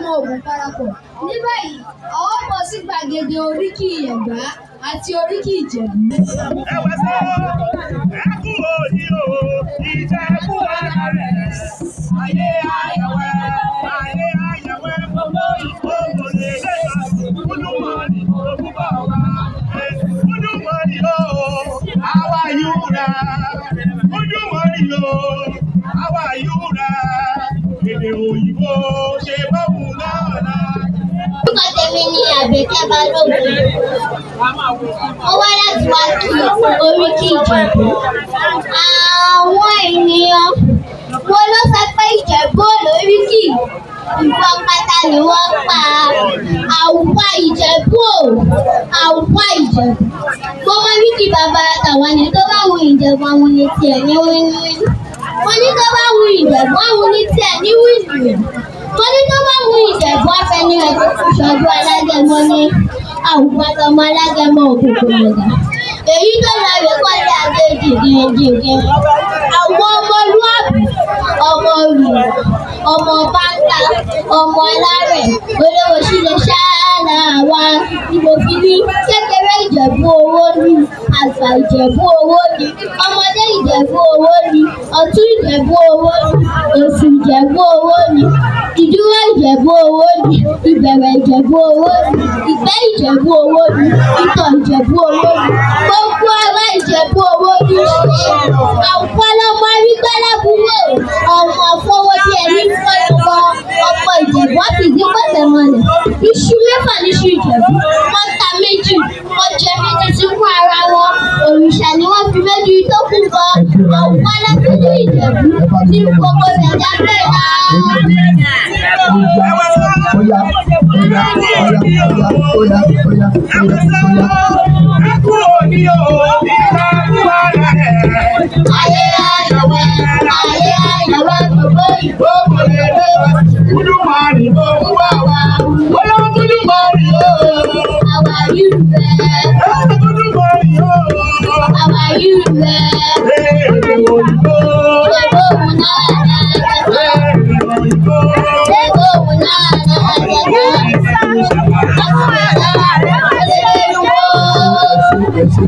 ọmọ Ògùn parapọ̀. Ní báyìí, a ó bọ́ sí gbàgede oríkì Ẹ̀gbá àti oríkì Ìjẹ̀bú. Ẹwẹ́ sọ, ẹkú òní o, Ìjẹ̀bú alárẹ̀. Ayé ayẹwẹ́, ayé ayẹwẹ́, gbogbo ìgbòho lè lẹ́sà. Kúdùmọ̀nì òkúbọ̀ wá. Kúdùmọ̀nì o, àwa yóò rà. Kúdùmọ̀nì o, àwa yóò rà. Èdè òyìnbó ṣe bọ́ọ̀mù náà náà. Orúkọ tèmi ni Àbẹ̀kẹ́ Balógun. Mo wá láti wá kí oríkì Ìjẹ̀bú. Àwọn ènìyàn wo ló sọ pé Ìjẹ̀bú ò lóríkì? Ìbọn pátá ni wọ́n pa. Àwa Ìjẹ̀bú ò, àwa Ìjẹ̀bú. Mo mọ oríkì bàbá tàwa ni tó bá wù Ìjẹ̀bú àwọn ní tiẹ̀ ní wíníwíní. Mo ní tó bá wù Ìjẹ̀bú àwọn ní tiẹ̀ ní wíníwíní. Mo ní tó bá wù Ìjẹ̀bú afẹ́ni rẹ̀ tó kù ṣọdún alágẹmọ ní àwọn ọmọ alágẹmọ òkùnkùn mọ̀gà. Èyí tó lọ rè kọ́lé adé jìgìjìgì. Àwọn ọmọlúàbí, ọmọ rìrì, ọmọ báńkà, ọmọ alárẹ̀, olówó sílé ṣáálá wa ni mo fi ní kékeré Ìjẹ̀bú owó ni, àgbà Ìjẹ̀bú owó ni, ọmọdé Ìjẹ̀bú owó ni, ọ̀tún Ìjẹ̀bú owó ni, òsì Ìjẹ̀bú owó ni, ìdúró Ìjẹ̀bú owó ni, ìbẹ̀rẹ̀ Ìjẹ̀bú owó ni, ìgbẹ́ Ìjẹ̀bú owó ni, ìtọ̀ Ìjẹ̀bú owó ni, gbogbo ara Ìjẹ̀bú owó ni ṣe. Àwọn ọlọ́mọ arígbálábúrò, ọmọ fọwọ́ bí ẹni fọ́ ẹ̀kọ́, ọmọ Ìjẹ̀bú á fìdí pọ̀tẹ̀ mọ́lẹ̀. Iṣu mẹ́fà níṣu Ìjẹ̀bú, wọ́n ta méjì, wọ́n jẹ méjì síkún ara wọn. Òrìṣà ni wọ́n fi méjì tó kù bọ. Àwọn alábídú Ìjẹ̀bú ní gbogbo Nàìjíríà bẹ́ẹ̀ náà. Ẹwẹ́ sọ, Oya, oya, oya, oya, oya, oya, oya. Ẹkú òní o, Ìjẹ̀bú alárẹ̀. Ayé ayọ̀wẹ̀, ayé ayọ̀wẹ̀ gbogbo ìbò. Gbogbo lè lé wa, Kúdùmọ̀nì òkúbọ̀ wá. Bóyá Kúdùmọ̀nì o, Àwa yìí rẹ̀, Kúdùmọ̀nì o. Àwa yìí rẹ̀. Èdè òyìnbó, Ṣé bóun náà dáadáa? Èdè òyìnbó. Ṣé bóun náà dáadáa? Àwa náà lè wò. Ẹ ṣé.